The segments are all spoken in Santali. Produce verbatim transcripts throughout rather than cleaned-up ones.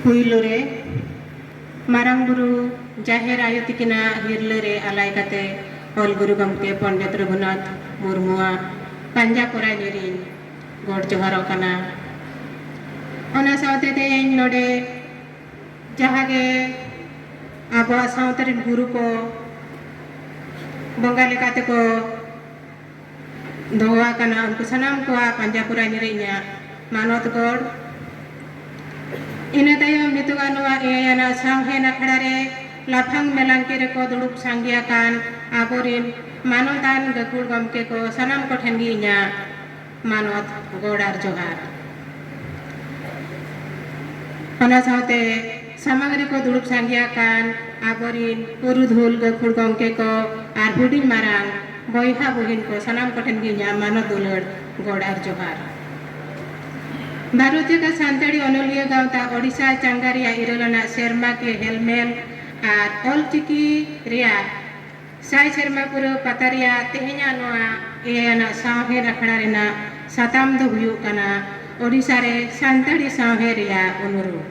ᱯᱩᱭᱞᱩ ᱨᱮ ᱢᱟᱨᱟᱝ ᱵᱩᱨᱩ ᱡᱟᱦᱮᱨ ᱟᱭᱳ ᱛᱤᱠᱤᱱᱟᱜ ᱦᱤᱨᱞᱟᱹ ᱨᱮ ᱟᱞᱟᱭ ᱠᱟᱛᱮ ᱚᱞ ᱜᱩᱨᱩ ᱜᱚᱢᱠᱮ ᱯᱚᱱᱰᱤᱛ ᱨᱚᱜᱷᱩᱱᱟᱛᱷ ᱢᱩᱨᱢᱩᱣᱟᱜ ᱯᱟᱸᱡᱟ ᱯᱚᱨᱟᱭ ᱧᱤᱨᱤᱧ ᱜᱚᱰ ᱡᱚᱦᱟᱨᱚᱜ ᱠᱟᱱᱟ᱾ ᱚᱱᱟ ᱥᱟᱶᱛᱮ ᱛᱮᱦᱮᱧ ᱱᱚᱰᱮ ᱡᱟᱦᱟᱸ ᱜᱮ ᱟᱵᱚᱣᱟᱜ ᱥᱟᱶᱛᱟ ᱨᱮᱱ ᱜᱩᱨᱩ ᱠᱚ ᱵᱚᱸᱜᱟ ᱞᱮᱠᱟ ᱛᱮᱠᱚ ᱫᱚᱦᱚ ᱟᱠᱟᱱᱟ, ᱩᱱᱠᱩ ᱥᱟᱱᱟᱢ ᱠᱚᱣᱟᱜ ᱯᱟᱸᱡᱟ ᱯᱚᱨᱟᱭ ᱧᱤᱨᱤᱧ ᱤᱧᱟᱹᱜ ᱢᱟᱱᱚᱛ ᱜᱚᱲ᱾ ᱤᱱᱟᱹ ᱛᱟᱭᱚᱢ ᱱᱤᱛᱚᱜᱟᱜ ᱱᱚᱣᱟ ᱮᱭᱟᱭ ᱟᱱᱟᱜ ᱥᱟᱶᱦᱮᱫ ᱟᱠᱷᱲᱟ ᱨᱮ ᱞᱟᱯᱷᱟᱝ ᱢᱮᱞᱟᱝᱠᱤ ᱨᱮᱠᱚ ᱫᱩᱲᱩᱵ ᱥᱟᱸᱜᱮ ᱟᱠᱟᱱ ᱟᱵᱚᱨᱤᱱ ᱢᱟᱱᱚᱛᱟᱱ ᱜᱟᱹᱠᱷᱩᱲ ᱜᱚᱢᱠᱮ ᱠᱚ ᱥᱟᱱᱟᱢ ᱠᱚᱴᱷᱮᱱ ᱜᱮ ᱤᱧᱟᱹᱜ ᱢᱟᱱᱚᱛ ᱜᱚᱲ ᱟᱨ ᱡᱚᱦᱟᱨ᱾ ᱚᱱᱟ ᱥᱟᱶᱛᱮ ᱥᱟᱢᱟᱝ ᱨᱮᱠᱚ ᱫᱩᱲᱩᱵ ᱥᱟᱸᱜᱮ ᱟᱠᱟᱱ ᱟᱵᱚᱨᱤᱱ ᱯᱩᱨᱩᱫᱷᱩᱞ ᱜᱟᱹᱠᱷᱩᱲ ᱜᱚᱢᱠᱮ ᱠᱚ ᱟᱨ ᱦᱩᱰᱤᱧ ᱢᱟᱨᱟᱝ ᱵᱚᱭᱦᱟ ᱵᱩᱦᱤᱱ ᱠᱚ ᱥᱟᱱᱟᱢ ᱠᱚᱴᱷᱮᱱ ᱜᱮ ᱤᱧᱟᱹᱜ ᱢᱟᱱᱚᱛ ᱫᱩᱞᱟᱹᱲ ᱜᱚᱲ ᱟᱨ ᱡᱚᱦᱟᱨ᱾ ᱵᱷᱟᱨᱚᱛ ᱡᱟᱠᱟᱛ ᱥᱟᱱᱛᱟᱲᱤ ᱚᱱᱚᱞᱤᱭᱟᱹ ᱜᱟᱶᱛᱟ ᱳᱰᱤᱥᱟ ᱪᱟᱸᱜᱟ ᱨᱮᱭᱟᱜ ᱤᱨᱟᱹᱞ ᱟᱱᱟᱜ ᱥᱮᱨᱢᱟ ᱠᱤᱭᱟᱹ ᱦᱮᱞᱢᱮᱞ ᱟᱨ ᱚᱞ ᱪᱤᱠᱤ ᱨᱮᱭᱟᱜ ᱥᱟᱭ ᱥᱮᱨᱢᱟ ᱯᱩᱨᱟᱹᱣ ᱯᱟᱛᱟ ᱨᱮᱭᱟᱜ ᱛᱮᱦᱮᱧᱟᱜ ᱱᱚᱣᱟ ᱮᱭᱟᱭ ᱟᱱᱟᱜ ᱥᱟᱶᱦᱮᱫ ᱟᱠᱷᱲᱟ ᱨᱮᱱᱟᱜ ᱥᱟᱛᱟᱢ ᱫᱚ ᱦᱩᱭᱩᱜ ᱠᱟᱱᱟ ᱳᱰᱤᱥᱟ ᱨᱮ ᱥᱟᱱᱛᱟᱲᱤ ᱥᱟᱶᱦᱮᱫ ᱨᱮᱭᱟᱜ ᱩᱱᱩᱨᱩᱢ᱾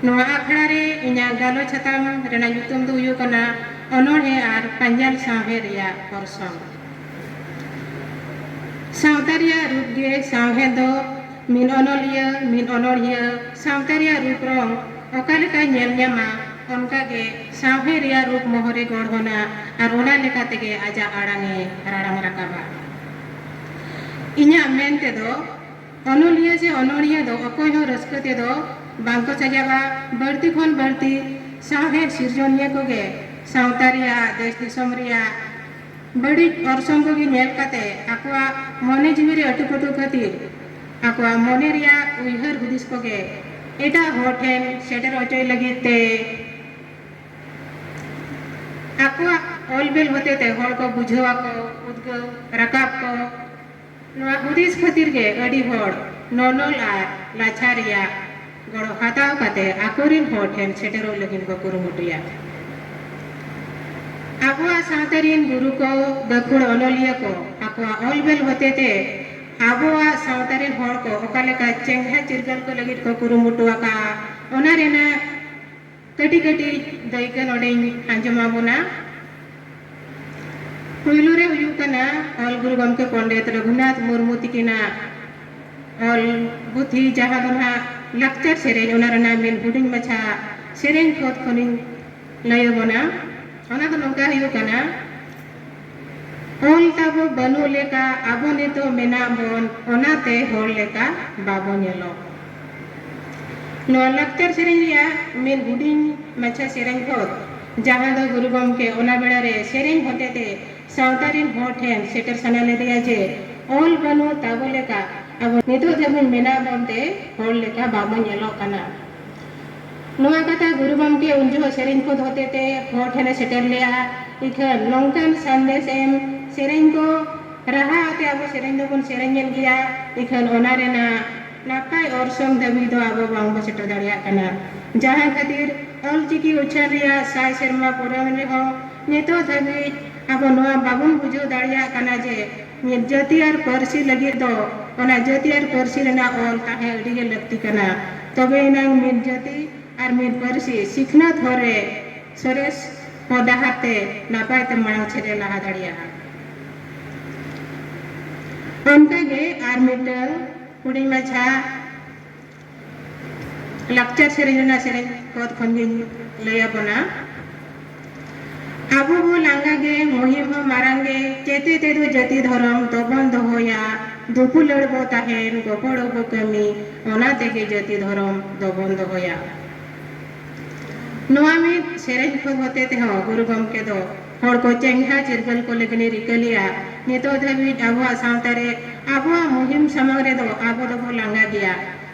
ᱱᱚᱣᱟ ᱟᱠᱷᱲᱟ ᱨᱮ ᱤᱧᱟᱹᱜ ᱜᱟᱞᱚᱪ ᱥᱟᱛᱟᱢ ᱨᱮᱱᱟᱜ ᱧᱩᱛᱩᱢ ᱫᱚ ᱦᱩᱭᱩᱜ ᱠᱟᱱᱟ ᱚᱱᱚᱬᱦᱮ ᱟᱨ ᱯᱟᱸᱡᱟᱞ ᱥᱟᱶᱦᱮᱫ ᱨᱮᱭᱟᱜ ᱚᱨᱥᱚᱝ᱾ ᱥᱟᱶᱛᱟ ᱨᱮᱭᱟᱜ ᱨᱩᱯ ᱜᱮ ᱥᱟᱶᱦᱮᱫ ᱫᱚ ᱢᱤᱫ ᱚᱱᱚᱞᱤᱭᱟᱹ, ᱢᱤᱫ ᱚᱱᱚᱬᱦᱤᱭᱟᱹ, ᱥᱟᱶᱛᱟ ᱨᱮᱭᱟᱜ ᱨᱩᱯ ᱨᱚᱝ ᱚᱠᱟ ᱞᱮᱠᱟᱭ ᱧᱮᱞ ᱧᱟᱢᱟ, ᱚᱱᱠᱟ ᱜᱮ ᱥᱟᱶᱦᱮᱫ ᱨᱮᱭᱟᱜ ᱨᱩᱯ ᱢᱚᱦᱚᱨᱮ ᱜᱚᱲᱦᱚᱱᱟ ᱟᱨ ᱚᱱᱟ ᱞᱮᱠᱟ ᱛᱮᱜᱮ ᱟᱡᱟᱜ ᱟᱲᱟᱝ ᱮ ᱨᱟᱲᱟᱝ ᱨᱟᱠᱟᱵᱟ᱾ ᱤᱧᱟᱹᱜ ᱢᱮᱱ ᱛᱮᱫᱚ, ᱚᱱᱚᱞᱤᱭᱟᱹ ᱥᱮ ᱚᱱᱚᱬᱦᱤᱭᱟᱹ ᱫᱚ ᱚᱠᱚᱭ ᱦᱚᱸ ᱨᱟᱹᱥᱠᱟᱹ ᱛᱮᱫᱚ ᱵᱟᱝᱠᱚ ᱥᱟᱡᱟᱜᱼᱟ᱾ ᱵᱟᱹᱲᱛᱤ ᱠᱷᱚᱱ ᱵᱟᱹᱲᱛᱤ ᱥᱟᱶᱦᱮᱫ ᱥᱤᱨᱡᱚᱱᱤᱭᱟᱹ ᱠᱚᱜᱮ ᱥᱟᱶᱛᱟ ᱨᱮᱭᱟᱜ, ᱫᱮᱥ ᱫᱤᱥᱚᱢ ᱨᱮᱭᱟᱜ ᱵᱟᱹᱲᱤᱡ ᱚᱨᱥᱚᱝ ᱠᱚᱜᱮ ᱧᱮᱞ ᱠᱟᱛᱮ ᱟᱠᱚᱣᱟᱜ ᱢᱚᱱᱮ ᱡᱤᱣᱤ ᱨᱮ ᱟᱹᱴᱩᱯᱟᱹᱴᱩ ᱠᱷᱟᱹᱛᱤᱨ ᱟᱠᱚᱣᱟᱜ ᱢᱚᱱᱮ ᱨᱮᱭᱟᱜ ᱩᱭᱦᱟᱹᱨ ᱦᱩᱫᱤᱥ ᱠᱚᱜᱮ ᱮᱴᱟᱜ ᱦᱚᱲ ᱴᱷᱮᱱ ᱥᱮᱴᱮᱨ ᱦᱚᱪᱚᱭ ᱞᱟᱹᱜᱤᱫ ᱛᱮ ᱟᱠᱚᱣᱟᱜ ᱚᱞ ᱵᱮᱞ ᱦᱚᱛᱮᱛᱮ ᱦᱚᱲ ᱠᱚ ᱵᱩᱡᱷᱟᱹᱣ ᱟᱠᱚ, ᱩᱫᱽᱜᱟᱹᱣ ᱨᱟᱠᱟᱵ ᱠᱚ, ᱱᱚᱣᱟ ᱦᱩᱫᱤᱥ ᱠᱷᱟᱹᱛᱤᱨ ᱜᱮ ᱟᱹᱰᱤ ᱦᱚᱲ ᱱᱚᱱᱚᱞ ᱟᱨ ᱞᱟᱪᱷᱟ ᱨᱮᱭᱟᱜ ᱜᱚᱲᱚ ᱦᱟᱛᱟᱣ ᱠᱟᱛᱮ ᱟᱠᱚᱨᱤᱱ ᱦᱚᱲ ᱴᱷᱮᱱ ᱥᱮᱴᱮᱨᱚᱜ ᱞᱟᱹᱜᱤᱫ ᱠᱚ ᱠᱩᱨᱩᱢᱩᱴᱩᱭᱟ᱾ ᱟᱵᱚᱣᱟᱜ ᱥᱟᱶᱛᱟ ᱨᱤᱱ ᱜᱩᱨᱩ ᱠᱚ, ᱜᱟᱹᱠᱷᱩᱲ ᱚᱱᱚᱞᱤᱭᱟᱹ ᱠᱚ ᱟᱠᱚᱣᱟᱜ ᱚᱞ ᱵᱮᱞ ᱦᱚᱛᱮᱛᱮ ᱟᱵᱚᱣᱟᱜ ᱥᱟᱶᱛᱟ ᱨᱤᱱ ᱦᱚᱲ ᱠᱚ ᱚᱠᱟ ᱞᱮᱠᱟ ᱪᱮᱸᱜᱷᱟ ᱪᱤᱨᱜᱟᱹᱞ ᱠᱚ ᱞᱟᱹᱜᱤᱫ ᱠᱚ ᱠᱩᱨᱩᱢᱩᱴᱩ ᱟᱠᱟᱫᱼᱟ, ᱚᱱᱟ ᱨᱮᱱᱟᱜ ᱠᱟᱹᱴᱤᱡ ᱠᱟᱹᱴᱤᱡ ᱫᱟᱹᱭᱠᱟᱹ ᱱᱚᱰᱮᱧ ᱟᱸᱡᱚᱢ ᱟᱵᱚᱱᱟ᱾ ᱯᱩᱭᱞᱩ ᱨᱮ ᱦᱩᱭᱩᱜ ᱠᱟᱱᱟ ᱚᱞ ᱜᱩᱨᱩ ᱜᱚᱢᱠᱮ ᱯᱚᱱᱰᱤᱛ ᱨᱚᱜᱷᱩᱱᱟᱛᱷ ᱢᱩᱨᱢᱩ ᱛᱤᱠᱤᱱᱟᱜ ᱚᱞ ᱯᱩᱛᱷᱤ, ᱡᱟᱦᱟᱸ ᱫᱚ ᱱᱟᱦᱟᱜ ᱞᱟᱠᱪᱟᱨ ᱥᱮᱨᱮᱧ, ᱚᱱᱟ ᱨᱮᱱᱟᱜ ᱢᱤᱫ ᱦᱩᱰᱤᱧ ᱢᱟᱪᱷᱟ ᱥᱮᱨᱮᱧ ᱠᱷᱚᱛ ᱠᱷᱚᱱᱤᱧ ᱞᱟᱹᱭ ᱟᱵᱚᱱᱟ᱾ ᱚᱱᱟ ᱫᱚ ᱱᱚᱝᱠᱟ ᱦᱩᱭᱩᱜ ᱠᱟᱱᱟ, ᱚᱞ ᱛᱟᱵᱚ ᱵᱟᱹᱱᱩᱜ ᱞᱮᱠᱟ ᱟᱵᱚ ᱱᱤᱛᱚᱜ ᱢᱮᱱᱟᱜ ᱵᱚᱱ, ᱚᱱᱟᱛᱮ ᱦᱚᱲ ᱞᱮᱠᱟ ᱵᱟᱵᱚ ᱧᱮᱞᱚᱜ᱾ ᱱᱚᱣᱟ ᱞᱟᱠᱪᱟᱨ ᱥᱮᱨᱮᱧ ᱨᱮᱭᱟᱜ ᱢᱤᱫ ᱦᱩᱰᱤᱧ ᱢᱟᱪᱷᱟ ᱥᱮᱨᱮᱧ ᱠᱷᱚᱛ, ᱡᱟᱦᱟᱸ ᱫᱚ ᱜᱩᱨᱩ ᱜᱚᱢᱠᱮ ᱚᱱᱟ ᱵᱮᱲᱟ ᱨᱮ ᱥᱮᱨᱮᱧ ᱦᱚᱛᱮᱛᱮ ᱥᱟᱶᱛᱟ ᱨᱤᱱ ᱦᱚᱲ ᱴᱷᱮᱱ ᱥᱮᱴᱮᱨ ᱥᱟᱱᱟ ᱞᱮᱫᱮᱭᱟ ᱡᱮ ᱚᱞ ᱵᱟᱹᱱᱩᱜ ᱛᱟᱵᱚ ᱞᱮᱠᱟ ᱟᱵᱚ ᱱᱤᱛᱚᱜ ᱫᱷᱟᱹᱵᱤᱡ ᱢᱮᱱᱟᱜ ᱵᱚᱱ ᱛᱮ ᱦᱚᱲ ᱞᱮᱠᱟ ᱵᱟᱵᱚ ᱧᱮᱞᱚᱜ ᱠᱟᱱᱟ᱾ ᱱᱚᱣᱟ ᱠᱟᱛᱷᱟ ᱜᱩᱨᱩ ᱜᱚᱢᱠᱮ ᱩᱱ ᱡᱚᱦᱚᱜ ᱥᱮᱨᱮᱧ ᱠᱷᱚᱛ ᱦᱚᱛᱮᱛᱮ ᱦᱚᱲ ᱴᱷᱮᱱᱮ ᱥᱮᱴᱮᱨ ᱞᱮᱜᱼᱟ᱾ ᱤᱠᱷᱟᱹᱱ ᱱᱚᱝᱠᱟᱱ ᱥᱟᱸᱫᱮᱥ ᱮᱢ ᱥᱮᱨᱮᱧ ᱠᱚ ᱨᱟᱦᱟ ᱟᱛᱮ ᱟᱵᱚ ᱥᱮᱨᱮᱧ ᱫᱚᱵᱚᱱ ᱥᱮᱨᱮᱧᱮᱫ ᱜᱮᱭᱟ, ᱤᱠᱷᱟᱹᱱ ᱚᱱᱟ ᱨᱮᱱᱟᱜ ᱱᱟᱯᱟᱭ ᱚᱨᱥᱚᱝ ᱫᱷᱟᱹᱵᱤᱡ ᱫᱚ ᱟᱵᱚ ᱵᱟᱝᱵᱚ ᱥᱮᱴᱮᱨ ᱫᱟᱲᱮᱭᱟᱜ ᱠᱟᱱᱟ᱾ ᱡᱟᱦᱟᱸ ᱠᱷᱟᱹᱛᱤᱨ ᱚᱞᱪᱤᱠᱤ ᱩᱪᱷᱟᱹᱱ ᱨᱮᱭᱟᱜ ᱥᱟᱭ ᱥᱮᱨᱢᱟ ᱯᱩᱨᱟᱹᱣᱮᱱ ᱨᱮᱦᱚᱸ ᱱᱤᱛᱚᱜ ᱫᱷᱟᱹᱵᱤᱡ ᱟᱵᱚ ᱱᱚᱣᱟ ᱵᱟᱵᱚᱱ ᱵᱩᱡᱷᱟᱹᱣ ᱫᱟᱲᱮᱭᱟᱜ ᱠᱟᱱᱟ ᱡᱮ ᱢᱤᱫ ᱡᱟᱹᱛᱤ ᱟᱨ ᱯᱟᱹᱨᱥᱤ ᱞᱟᱹᱜᱤᱫ ᱫᱚ ᱚᱱᱟ ᱡᱟᱹᱛᱤ ᱟᱨ ᱯᱟᱹᱨᱥᱤ ᱨᱮᱱᱟᱜ ᱚᱞ ᱛᱟᱦᱮᱸ ᱟᱹᱰᱤ ᱜᱮ ᱞᱟᱹᱠᱛᱤ ᱠᱟᱱᱟ᱾ ᱛᱚᱵᱮ ᱮᱱᱟᱝ ᱢᱤᱫ ᱡᱟᱹᱛᱤ ᱟᱨ ᱢᱤᱫ ᱯᱟᱹᱨᱥᱤ ᱥᱤᱠᱷᱱᱟᱹᱛ ᱦᱚᱨ ᱨᱮ ᱥᱚᱨᱮᱥ ᱦᱚᱨ ᱰᱟᱦᱟᱨ ᱛᱮ ᱱᱟᱯᱟᱭ ᱛᱮ ᱢᱟᱲᱟᱝ ᱥᱮᱫ ᱮ ᱞᱟᱦᱟ ᱫᱟᱲᱮᱭᱟᱜᱼᱟ᱾ ᱚᱱᱠᱟᱜᱮ ᱟᱨ ᱢᱤᱫᱴᱟᱝ ᱦᱩᱰᱤᱧ ᱢᱟᱪᱷᱟ ᱞᱟᱠᱪᱟᱨ ᱥᱮᱨᱮᱧ ᱨᱮᱱᱟᱜ ᱥᱮᱨᱮᱧ ᱠᱷᱚᱛ ᱠᱷᱚᱱ ᱜᱤᱧ ᱞᱟᱹᱭ ᱟᱵᱚᱱᱟ᱾ ᱟᱵᱚ ᱵᱚ ᱞᱟᱸᱜᱟ ᱜᱮ, ᱢᱩᱦᱤᱢ ᱦᱚᱸ ᱢᱟᱨᱟᱝ ᱜᱮ, ᱪᱮᱛᱮ ᱛᱮᱫᱚ ᱡᱟᱹᱛᱤ ᱫᱷᱚᱨᱚᱢ ᱫᱚᱵᱚᱱ ᱫᱚᱦᱚᱭᱟ, ᱫᱩᱯᱩᱞᱟᱹᱲ ᱵᱚ ᱛᱟᱦᱮᱱ, ᱜᱚᱯᱚᱲᱚ ᱵᱚ ᱠᱟᱹᱢᱤ, ᱚᱱᱟ ᱛᱮᱜᱮ ᱡᱟᱹᱛᱤ ᱫᱷᱚᱨᱚᱢ ᱫᱚᱵᱚᱱ ᱫᱚᱦᱚᱭᱟ᱾ ᱱᱚᱣᱟ ᱢᱤᱫ ᱥᱮᱨᱮᱧ ᱠᱷᱚᱛ ᱦᱚᱛᱮ ᱛᱮᱦᱚᱸ ᱜᱩᱨᱩ ᱜᱚᱢᱠᱮ ᱫᱚ ᱦᱚᱲ ᱠᱚ ᱪᱮᱸᱜᱷᱟ ᱪᱤᱨᱜᱟᱹᱞ ᱠᱚ ᱞᱟᱹᱜᱤᱫ ᱮ ᱨᱤᱠᱟᱹ ᱞᱮᱜᱼᱟ᱾ ᱱᱤᱛᱚᱜ ᱫᱷᱟᱹᱵᱤᱡ ᱟᱵᱚᱣᱟᱜ ᱥᱟᱶᱛᱟ ᱨᱮ ᱟᱵᱚᱣᱟᱜ ᱢᱩᱦᱤᱢ ᱥᱟᱢᱟᱝ ᱨᱮᱫᱚ ᱟᱵᱚ ᱫᱚᱵᱚ ᱞᱟᱸᱜᱟ ᱜᱮᱭᱟ᱾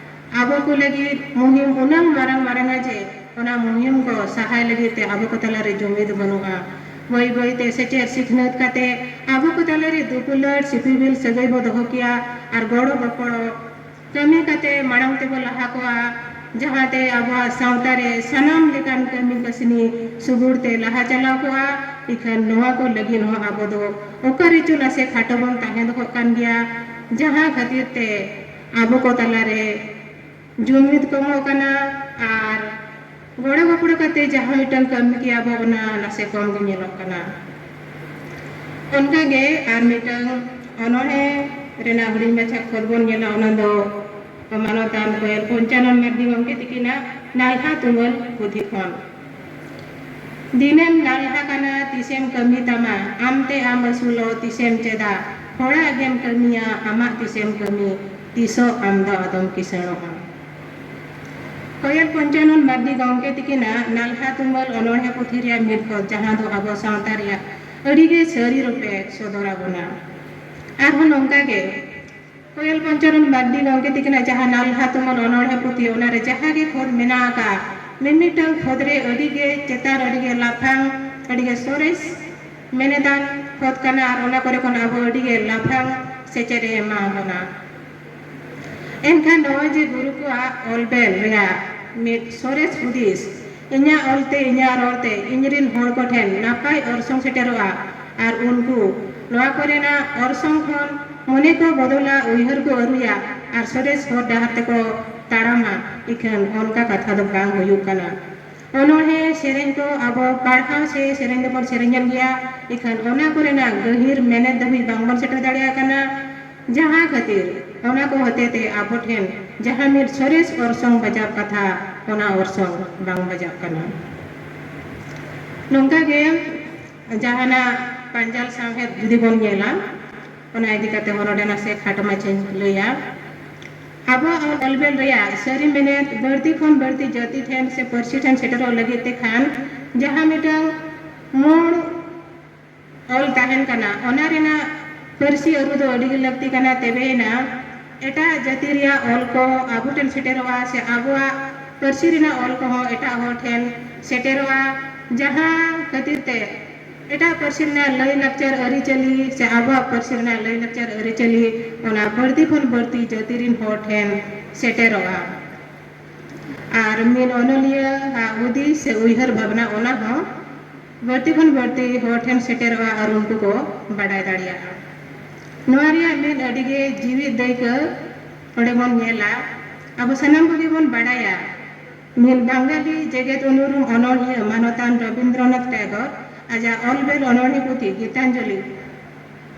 ᱟᱵᱚ ᱠᱚ ᱞᱟᱹᱜᱤᱫ ᱢᱩᱦᱤᱢ ᱩᱱᱟᱹᱝ ᱢᱟᱨᱟᱝ ᱢᱟᱨᱟᱝᱟ ᱡᱮ ᱚᱱᱟ ᱢᱩᱦᱤᱢ ᱠᱚ ᱥᱟᱦᱟᱭ ᱞᱟᱹᱜᱤᱫ ᱛᱮ ᱟᱵᱚ ᱠᱚ ᱛᱟᱞᱟᱨᱮ ᱡᱩᱢᱤᱫ ᱵᱟᱹᱱᱩᱜᱼᱟ᱾ ᱵᱟᱹᱭ ᱵᱟᱹᱭ ᱛᱮ ᱥᱮᱪᱮᱫ ᱥᱤᱠᱷᱱᱟᱹᱛ ᱠᱟᱛᱮ ᱟᱵᱚ ᱠᱚ ᱛᱟᱞᱟᱨᱮ ᱫᱩᱯᱩᱞᱟᱹᱲ ᱥᱤᱯᱤᱵᱤᱞ ᱥᱟᱹᱜᱟᱹᱭ ᱵᱚ ᱫᱚᱦᱚ ᱠᱮᱭᱟ ᱟᱨ ᱜᱚᱲᱚ ᱜᱚᱯᱚᱲᱚ ᱠᱟᱹᱢᱤ ᱠᱟᱛᱮ ᱢᱟᱲᱟᱝ ᱛᱮᱵᱚ ᱞᱟᱦᱟ ᱠᱚᱜᱼᱟ, ᱡᱟᱦᱟᱸᱛᱮ ᱟᱵᱚᱣᱟᱜ ᱥᱟᱶᱛᱟ ᱨᱮ ᱥᱟᱱᱟᱢ ᱞᱮᱠᱟᱱ ᱠᱟᱹᱢᱤ ᱠᱟᱹᱥᱱᱤ ᱥᱩᱜᱩᱲ ᱛᱮ ᱞᱟᱦᱟ ᱪᱟᱞᱟᱣ ᱠᱚᱜᱼᱟ᱾ ᱤᱠᱷᱟᱹᱱ ᱱᱚᱣᱟ ᱠᱚ ᱞᱟᱹᱜᱤᱫ ᱦᱚᱸ ᱟᱵᱚ ᱫᱚ ᱚᱠᱟ ᱨᱮᱪᱚ ᱱᱟᱥᱮ ᱠᱷᱟᱴᱚ ᱵᱚᱱ ᱛᱟᱦᱮᱸ ᱫᱚᱦᱚᱜ ᱠᱟᱱ ᱜᱮᱭᱟ, ᱡᱟᱦᱟᱸ ᱠᱷᱟᱹᱛᱤᱨ ᱛᱮ ᱟᱵᱚ ᱠᱚ ᱛᱟᱞᱟᱨᱮ ᱡᱩᱢᱤᱫ ᱠᱚᱢᱚᱜ ᱠᱟᱱᱟ ᱦᱟᱯᱲᱟᱹ ᱠᱟᱛᱮ ᱡᱟᱦᱟᱸ ᱢᱤᱫᱴᱟᱝ ᱠᱟᱹᱢᱤ ᱠᱮᱭᱟ ᱵᱚ, ᱚᱱᱟ ᱱᱟᱥᱮ ᱠᱚᱢ ᱜᱮ ᱧᱮᱞᱚᱜ ᱠᱟᱱᱟ᱾ ᱚᱱᱠᱟᱜᱮ ᱟᱨ ᱢᱤᱫᱴᱟᱝ ᱚᱱᱚᱬᱦᱮ ᱨᱮᱱᱟᱜ ᱦᱩᱰᱤᱧ ᱢᱟᱪᱷᱟ ᱠᱷᱚᱛ ᱵᱚᱱ ᱧᱮᱞᱟ, ᱚᱱᱟ ᱫᱚ ᱢᱟᱱᱚᱛᱟᱱ ᱠᱚᱭᱮᱞ ᱯᱚᱧᱪᱟᱱᱚᱱ ᱢᱟᱨᱰᱤ ᱜᱚᱢᱠᱮ ᱛᱤᱠᱤᱱᱟᱜ ᱱᱟᱞᱦᱟ ᱛᱩᱢᱟᱹᱞ ᱯᱩᱛᱷᱤ ᱠᱷᱚᱱ᱾ ᱫᱤᱱᱮᱢ ᱱᱟᱞᱦᱟ ᱠᱟᱱᱟ ᱛᱤᱥᱮᱢ ᱠᱟᱹᱢᱤ ᱛᱟᱢᱟ, ᱟᱢᱛᱮ ᱟᱢ ᱟᱹᱥᱩᱞᱚᱜ ᱛᱤᱥᱮᱢ ᱪᱮᱫᱟ, ᱦᱚᱲᱟᱜ ᱜᱮᱢ ᱠᱟᱹᱢᱤᱭᱟ ᱟᱢᱟᱜ ᱛᱤᱥᱮᱢ ᱠᱟᱹᱢᱤ, ᱛᱤᱥᱚᱜ ᱟᱢ ᱫᱚ ᱟᱫᱚᱢ ᱠᱤᱥᱟᱹᱬᱚᱜᱼᱟ᱾ ᱠᱚᱭᱮᱞ ᱯᱚᱧᱪᱟᱱᱚᱱ ᱢᱟᱨᱰᱤ ᱜᱚᱢᱠᱮ ᱛᱤᱠᱤᱱᱟᱜ ᱱᱟᱞᱦᱟ ᱛᱩᱢᱟᱹᱞ ᱚᱱᱚᱬᱦᱮ ᱯᱩᱛᱷᱤ ᱨᱮᱭᱟᱜ ᱢᱤᱫ ᱠᱷᱚᱛ, ᱡᱟᱦᱟᱸ ᱫᱚ ᱟᱵᱚ ᱥᱟᱶᱛᱟ ᱨᱮᱭᱟᱜ ᱟᱹᱰᱤᱜᱮ ᱥᱟᱹᱨᱤ ᱨᱩᱯᱮ ᱥᱚᱫᱚᱨ ᱟᱵᱚᱱᱟ᱾ ᱟᱨᱦᱚᱸ ᱱᱚᱝᱠᱟ ᱜᱮ ᱠᱚᱭᱮᱞ ᱯᱚᱧᱪᱟᱱᱚᱱ ᱢᱟᱨᱰᱤ ᱜᱚᱢᱠᱮ ᱛᱤᱠᱤᱱᱟᱜ ᱡᱟᱦᱟᱸ ᱱᱟᱞᱦᱟ ᱛᱩᱢᱟᱹᱞ ᱚᱱᱚᱬᱦᱮ ᱯᱩᱛᱷᱤ, ᱚᱱᱟᱨᱮ ᱡᱟᱦᱟᱸ ᱜᱮ ᱠᱷᱚᱛ ᱢᱮᱱᱟᱜ ᱟᱠᱟᱫ, ᱢᱤᱢᱤᱫᱴᱟᱝ ᱠᱷᱚᱛ ᱨᱮ ᱟᱹᱰᱤ ᱜᱮ ᱪᱮᱛᱟᱱ, ᱟᱹᱰᱤ ᱜᱮ ᱞᱟᱯᱷᱟᱝ, ᱟᱹᱰᱤ ᱜᱮ ᱥᱚᱨᱮᱥ ᱢᱮᱱᱮᱫᱟᱱ ᱠᱷᱚᱛ ᱠᱟᱱᱟ, ᱟᱨ ᱚᱱᱟ ᱠᱚᱨᱮ ᱠᱷᱚᱱ ᱟᱵᱚ ᱟᱹᱰᱤ ᱜᱮ ᱞᱟᱯᱷᱟᱝ ᱥᱮᱪᱮᱫ ᱮ ᱮᱢᱟ ᱵᱚᱱᱟ᱾ ᱮᱱᱠᱷᱟᱱ ᱱᱚᱜᱼᱚᱭ ᱡᱮ ᱜᱩᱨᱩ ᱠᱚᱣᱟᱜ ᱚᱞ ᱵᱮᱞ ᱨᱮᱭᱟᱜ ᱢᱤᱫ ᱥᱚᱨᱮᱥ ᱦᱩᱫᱤᱥ, ᱤᱧᱟᱹᱜ ᱚᱞᱛᱮ, ᱤᱧᱟᱹᱜ ᱨᱚᱲᱛᱮ ᱤᱧᱨᱤᱱ ᱦᱚᱲ ᱠᱚᱴᱷᱮᱱ ᱱᱟᱯᱟᱭ ᱚᱨᱥᱚᱝ ᱥᱮᱴᱮᱨᱚᱜᱼᱟ, ᱟᱨ ᱩᱱᱠᱩ ᱱᱚᱣᱟ ᱠᱚᱨᱮᱱᱟᱜ ᱚᱨᱥᱚᱝ ᱠᱷᱚᱱ ᱢᱚᱱᱮ ᱠᱚ ᱵᱚᱫᱚᱞᱟ, ᱩᱭᱦᱟᱹᱨ ᱠᱚ ᱟᱹᱨᱩᱭᱟ, ᱟᱨ ᱥᱚᱨᱮᱥ ᱦᱚᱨ ᱰᱟᱦᱟᱨ ᱛᱮᱠᱚ ᱛᱟᱲᱟᱢᱟ᱾ ᱤᱠᱷᱟᱹᱱ ᱚᱱᱠᱟ ᱠᱟᱛᱷᱟ ᱫᱚ ᱵᱟᱝ ᱦᱩᱭᱩᱜ ᱠᱟᱱᱟ᱾ ᱚᱱᱚᱬᱦᱮ ᱥᱮᱨᱮᱧ ᱠᱚ ᱟᱵᱚ ᱯᱟᱲᱦᱟᱣ ᱥᱮ ᱥᱮᱨᱮᱧ ᱫᱚᱵᱚᱱ ᱥᱮᱨᱮᱧᱮᱫ ᱜᱮᱭᱟ, ᱤᱠᱷᱟᱹᱱ ᱚᱱᱟ ᱠᱚᱨᱮᱱᱟᱜ ᱜᱟᱹᱦᱤᱨ ᱢᱮᱱᱮᱛ ᱫᱷᱟᱹᱵᱤᱡ ᱵᱟᱝᱵᱚᱱ ᱥᱮᱴᱮᱨ ᱫᱟᱲᱮᱭᱟᱜ ᱠᱟᱱᱟ᱾ ᱡᱟᱦᱟᱸ ᱠᱷᱟᱹᱛᱤᱨ ᱚᱱᱟ ᱠᱚ ᱦᱚᱛᱮ ᱛᱮ ᱟᱵᱚ ᱴᱷᱮᱱ ᱡᱟᱦᱟᱸ ᱢᱤᱫ ᱥᱚᱨᱮᱥ ᱚᱨᱥᱚᱝ ᱵᱟᱡᱟᱣ ᱠᱟᱛᱷᱟ, ᱚᱱᱟ ᱚᱨᱥᱚᱝ ᱵᱟᱝ ᱵᱟᱡᱟᱜ ᱠᱟᱱᱟ᱾ ᱱᱚᱝᱠᱟ ᱜᱮ ᱡᱟᱦᱟᱱᱟᱜ ᱯᱟᱸᱡᱟᱞ ᱥᱟᱶᱦᱮᱫ ᱡᱩᱫᱤ ᱵᱚᱱ ᱧᱮᱞᱟ, ᱚᱱᱟ ᱤᱫᱤ ᱠᱟᱛᱮ ᱦᱚᱸ ᱱᱚᱰᱮ ᱱᱟᱥᱮ ᱠᱷᱟᱴᱚ ᱢᱟᱪᱷᱟᱧ ᱞᱟᱹᱭᱟ᱾ ᱟᱵᱚᱣᱟᱜ ᱚᱞ ᱵᱮᱞ ᱨᱮᱭᱟᱜ ᱥᱟᱹᱨᱤ ᱢᱮᱱᱮᱛ ᱵᱟᱹᱲᱛᱤ ᱠᱷᱚᱱ ᱵᱟᱹᱲᱛᱤ ᱡᱟᱹᱛᱤ ᱴᱷᱮᱱ ᱥᱮ ᱯᱟᱹᱨᱥᱤ ᱴᱷᱮᱱ ᱥᱮᱴᱮᱨᱚᱜ ᱞᱟᱹᱜᱤᱫ ᱛᱮ ᱠᱷᱟᱱ, ᱡᱟᱦᱟᱸ ᱢᱤᱫᱴᱟᱝ ᱢᱩᱬ ᱚᱞ ᱛᱟᱦᱮᱱ ᱠᱟᱱᱟ, ᱚᱱᱟ ᱨᱮᱱᱟᱜ ᱯᱟᱹᱨᱥᱤ ᱟᱹᱨᱩ ᱫᱚ ᱟᱹᱰᱤ ᱜᱮ ᱞᱟᱹᱠᱛᱤ ᱠᱟᱱᱟ᱾ ᱛᱚᱵᱮᱭᱮᱱᱟ ᱮᱴᱟᱜ ᱡᱟᱹᱛᱤ ᱨᱮᱭᱟᱜ ᱚᱞ ᱠᱚ ᱟᱵᱚ ᱴᱷᱮᱱ ᱥᱮᱴᱮᱨᱚᱜᱼᱟ, ᱥᱮ ᱟᱵᱚᱣᱟᱜ ᱯᱟᱹᱨᱥᱤ ᱨᱮᱱᱟᱜ ᱚᱞ ᱠᱚᱦᱚᱸ ᱮᱴᱟᱜ ᱦᱚᱲ ᱴᱷᱮᱱ ᱥᱮᱴᱮᱨᱚᱜᱼᱟ᱾ ᱡᱟᱦᱟᱸ ᱠᱷᱟᱹᱛᱤᱨ ᱛᱮ ᱮᱴᱟᱜ ᱯᱟᱹᱨᱥᱤ ᱨᱮᱱᱟᱜ ᱞᱟᱹᱭᱼᱞᱟᱠᱪᱟᱨ ᱟᱹᱨᱤᱪᱟᱹᱞᱤ ᱥᱮ ᱟᱵᱚᱣᱟᱜ ᱯᱟᱹᱨᱥᱤ ᱨᱮᱱᱟᱜ ᱞᱟᱹᱭᱼᱞᱟᱠᱪᱟᱨ ᱟᱹᱨᱤᱪᱟᱹᱞᱤ, ᱚᱱᱟ ᱵᱟᱹᱲᱛᱤ ᱠᱷᱚᱱ ᱵᱟᱹᱲᱛᱤ ᱡᱟᱹᱛᱤ ᱨᱤᱱ ᱦᱚᱲ ᱴᱷᱮᱱ ᱥᱮᱴᱮᱨᱚᱜᱼᱟ᱾ ᱟᱨ ᱢᱤᱫ ᱚᱱᱚᱞᱤᱭᱟᱹ ᱟᱜ ᱦᱩᱫᱤᱥ ᱥᱮ ᱩᱭᱦᱟᱹᱨ ᱵᱷᱟᱵᱽᱱᱟ, ᱚᱱᱟ ᱦᱚᱸ ᱵᱟᱹᱲᱛᱤ ᱠᱷᱚᱱ ᱵᱟᱹᱲᱛᱤ ᱦᱚᱲ ᱴᱷᱮᱱ ᱥᱮᱴᱮᱨᱚᱜᱼᱟ ᱟᱨ ᱩᱱᱠᱩ ᱠᱚ ᱵᱟᱰᱟᱭ ᱫᱟᱲᱮᱭᱟᱜᱼᱟ᱾ ᱱᱚᱣᱟ ᱨᱮᱭᱟᱜ ᱢᱤᱫ ᱟᱹᱰᱤ ᱜᱮ ᱡᱤᱣᱤᱫ ᱫᱟᱹᱭᱠᱟᱹ ᱚᱸᱰᱮ ᱵᱚᱱ ᱧᱮᱞᱟ᱾ ᱟᱵᱚ ᱥᱟᱱᱟᱢ ᱠᱚᱜᱮ ᱵᱚᱱ ᱵᱟᱰᱟᱭᱟ ᱢᱤᱫ ᱵᱟᱝᱜᱟᱞᱤ ᱡᱮᱜᱮᱛ ᱩᱱᱩᱨᱩᱢ ᱚᱱᱚᱬᱦᱤᱭᱟᱹ ᱢᱟᱱᱚᱛᱟᱱ ᱨᱚᱵᱤᱱᱫᱨᱚᱱᱟᱛᱷ ᱴᱮᱜᱳᱨ ᱟᱡᱟᱜ ᱚᱞ ᱵᱮᱞ ᱚᱱᱚᱬᱦᱮ ᱯᱩᱛᱷᱤ ᱜᱤᱛᱟᱧᱡᱚᱞᱤ,